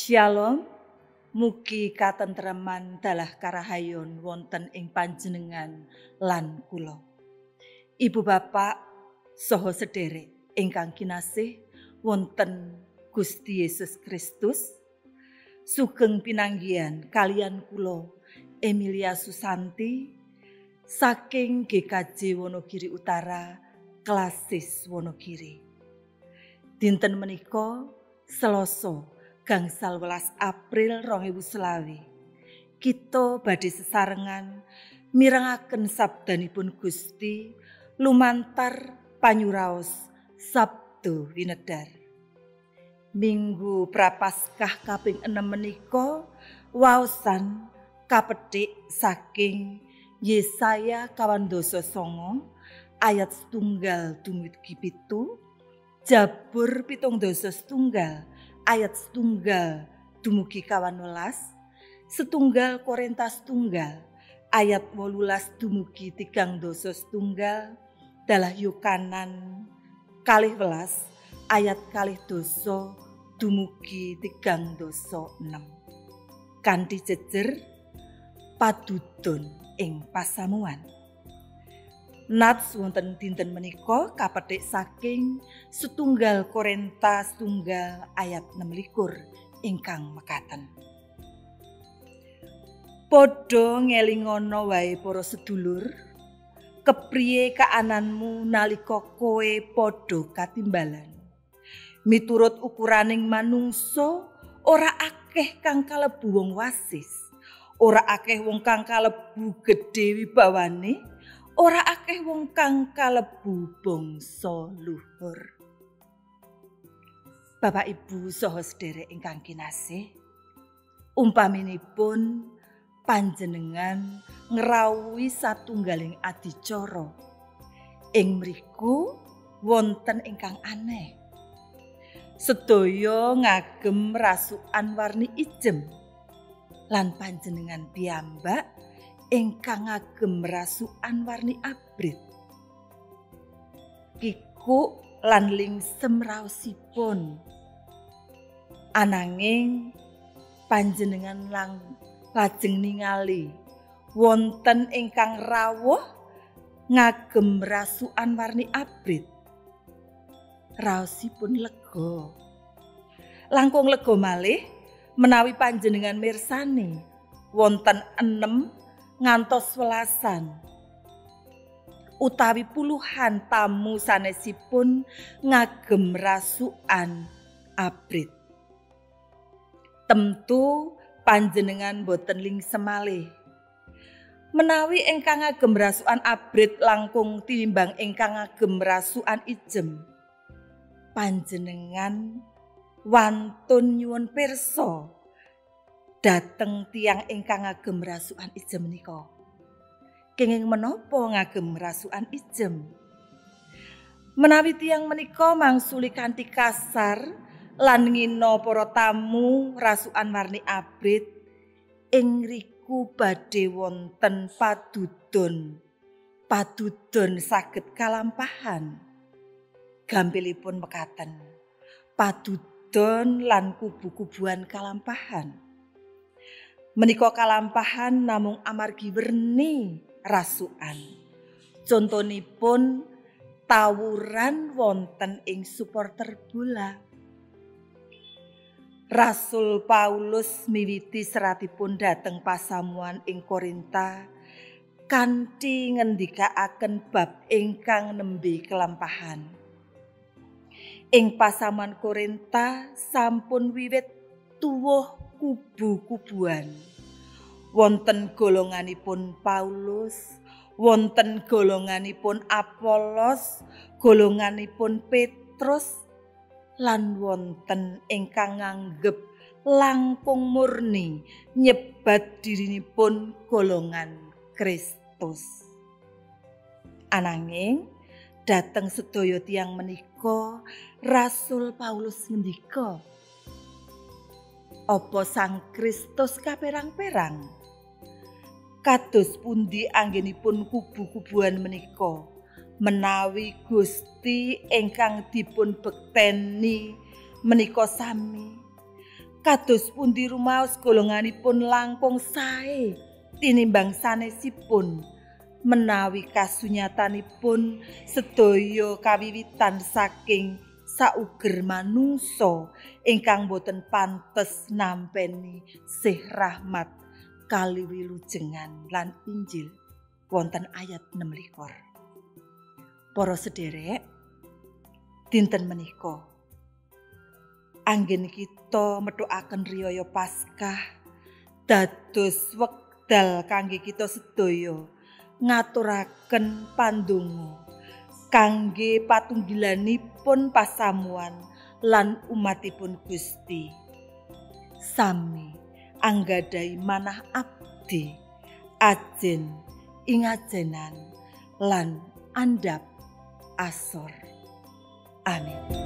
Shalom, mugi katentreman dalah karahayon wonten ing panjenengan lan kula. Ibu bapak saha sederek ingkang kinasih wonten Gusti Yesus Kristus, sugeng pinanggihan kalian kula Emilia Susanti saking GKJ Wonogiri Utara, Klasis Wonogiri. Dinten menika Selasa gangsal welas April 2020. Kita badhe sesarengan mirengaken sabdanipun Gusti lumantar panyuraos Sabdo Winedar. Minggu Prapaskah kaping 6 menika waosan kapethik saking Yesaya 49 ayat 1 dumugi 7, Jabur 71 ayat 1 dumugi 18, 1 Korinta 1 ayat 18 dumugi 31, dalah Yohanan 12 ayat 22 dumugi 36. Kanthi jejer padudon ing pasamuan. Nats wonten dinten menika kapethik saking 1 Korinta 1 ayat 26 ingkang mekaten. Padha ngelingono wae para sedulur, kepriye kaananmu nalika kowe padha katimbalan. Miturut ukuraning manungsa, ora akeh kang kalebu wong wasis, ora akeh wong kang kalebu gedhe wibawane, ora akeh wong kang kalebu bangsa luhur. Bapak Ibu saha sederek ingkang kinasih, umpaminipun panjenengan ngrawuhi satunggaling adicara. Ing mriku wonten ingkang aneh. Sedaya ngagem rasukan warni ijem lan panjenengan piyambak ingkang ngagem rasukan warni abrit. Kikuk lan lingsem raosipun. Ananging panjenengan lajeng ningali wonten ingkang rawuh ngagem rasukan warni abrit. Raosipun lega. Langkung lega malih menawi panjenengan mirsani wonten 6 ngantos welasan utawi puluhan tamu sanesipun ngagem rasukan abrit. Temtu panjenengan boten lingsem malih. Menawi ingkang ngagem rasukan abrit langkung tinimbang ingkang ngagem rasukan ijem, panjenengan wantun nyuwun pirsa dhateng tiyang ingkang ngagem rasukan ijem menika. Kenging menapa ngagem rasukan ijem? Menawi tiyang menika mangsuli kanthi kasar lan ngina para tamu rasukan warni abrit, ing riku badhe wonten padudon. Padudon saged kalampahan. Gampilipun mekaten, padudon lan kubu-kubuan kalampahan. Menika kalampahan namung amargi werni rasukan. Contonipun tawuran wonten ing suporter bola. Rasul Paulus miwiti seratipun dhateng pasamuan ing Korinta kanthi ngendikaaken bab ingkang nembe kelampahan. Ing pasamuan Korinta sampun wiwit tuwuh kubu-kubuan. Wonten golonganipun Paulus, wonten golonganipun Apolos, golonganipun Petrus, lan wonten ingkang nganggep langkung murni nyebat dirinipun golongan Kristus. Ananging dhateng sedaya tiyang menika Rasul Paulus ngendika, "Apa Sang Kristus kaperang-perang? Kados pundi anggenipun kubu-kubuan menika menawi Gusti ingkang dipun bekteni menika sami? Kados pundi rumaos golonganipun langkung sae tinimbang sanesipun menawi kasunyatanipun sedaya kawiwitan saking sauger manungsa ingkang boten pantes nampeni sih rahmat kali wilujengan lan Injil wonten ayat 26. Para sederek, dinten menika anggen kita methukaken riyaya Paskah dados wekdal kangge kita sedaya ngaturaken pandonga kangge patunggilanipun pasamuan lan umatipun Gusti. Sami anggadhahi manah abdi, ajen ing ajenan lan andhap asor. Amin.